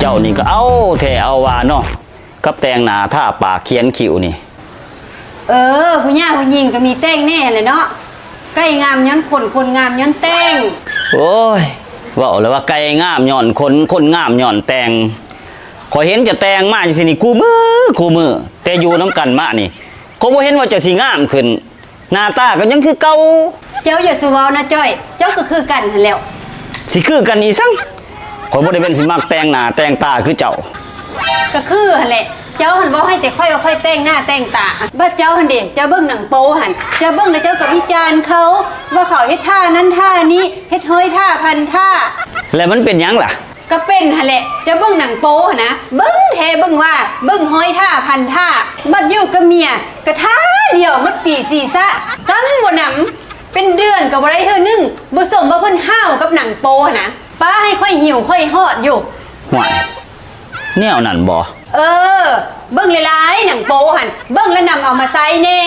ເຈົ້ານີ້ກໍເອົາແທ້ເອົາວ່າເນາະ ກັບແຕ່ງໜ້າທາປາກຂຽນຄິ້ວນີ້. ເອີ ຜູ້ຫຍ່າຜູ້ຍິງກໍມີແຕ່ງແດ່ຫັ້ນແຫຼະເນາະ. ໄກ່ງາມຍ້ອນຂົນ ຂົນງາມຍ້ອນແຕ່ງ. ໂອ້ຍ ເວົ້າແລ້ວວ່າໄກ່ງາມຍ້ອນຂົນ ຂົນງາມຍ້ອນແຕ່ງ. ຂ້ອຍເຫັນເຈົ້າແຕ່ງມາຈັ່ງຊີ້ນີ້ຄູ່ມື້ ຄູ່ມື້ ແຕ່ຢູ່ນຳກັນມານີ້ ກໍບໍ່ເຫັນວ່າເຈົ້າຊິງາມຂຶ້ນ. ໜ້າຕາກໍຍັງຄືເກົ່າ. ເຈົ້າຢ່າສູ່ເວົ້ານະຈ້ອຍ ເຈົ້າກໍຄືກັນຫັ້ນແຫຼ້ວ. ຊິຄືກັນອີ່ສັງ? ຂ້ອຍບໍ່ໄດ້ແມ່ນຊິມັກແຕ່ງໜ້າແຕ່ງຕາຄືເຈົ້າ. ກໍຄືຫັ້ນແຫຼະ ເຈົ້າຫັ້ນເວົ້າໃຫ້ແຕ່ຂ້ອຍວ່າຂ້ອຍແຕ່ງໜ້າແຕ່ງຕາ. ບັດເຈົ້າຫັ້ນເດ ເຈົ້າເບິ່ງໜັງໂປ້ຫັ້ນ ເຈົ້າເບິ່ງແລ້ວເຈົ້າກໍວິຈານເຂົາ ວ່າເຂົາເຮັດທ່ານັ້ນທ່ານີ້ ເຮັດຮ້ອຍທ່າພັນທ່າ. ແລ້ວມັນເປັນຫຍັງລະ? ກໍເປັນຫັ້ນແຫຼະ ເຈົ້າເບິ່ງໜັງໂປ້ຫັ້ນນະ ເບິ່ງແທ້ເບິ່ງວ່າ ເບິ່ງຮ້ອຍທ່າພັນທ່າ. ບັດຢູ່ກັບເມຍກໍທ່າດຽວໝົດປີຊີຊະ ຊ້ຳບໍ່ນຳ ເປັນເດືອນກໍບໍ່ໄດ້ເທື່ອໜຶ່ງ. ບໍ່ສົມວ່າເພິ່ນຫ້າວກັບໜັງໂປ້ຫັ້ນນະ ປ້າໃຫ້ຂ້ອຍຫິວຂ້ອຍຮອດຢູ່. ຫ້ວຍ ແນວນັ້ນບໍ? ເອີ ເບິ່ງຫຼາຍໆ ໜັງໂປ້ຫັ້ນ ເບິ່ງແລ້ວນຳເອົາມາໃຊ້ແດ່.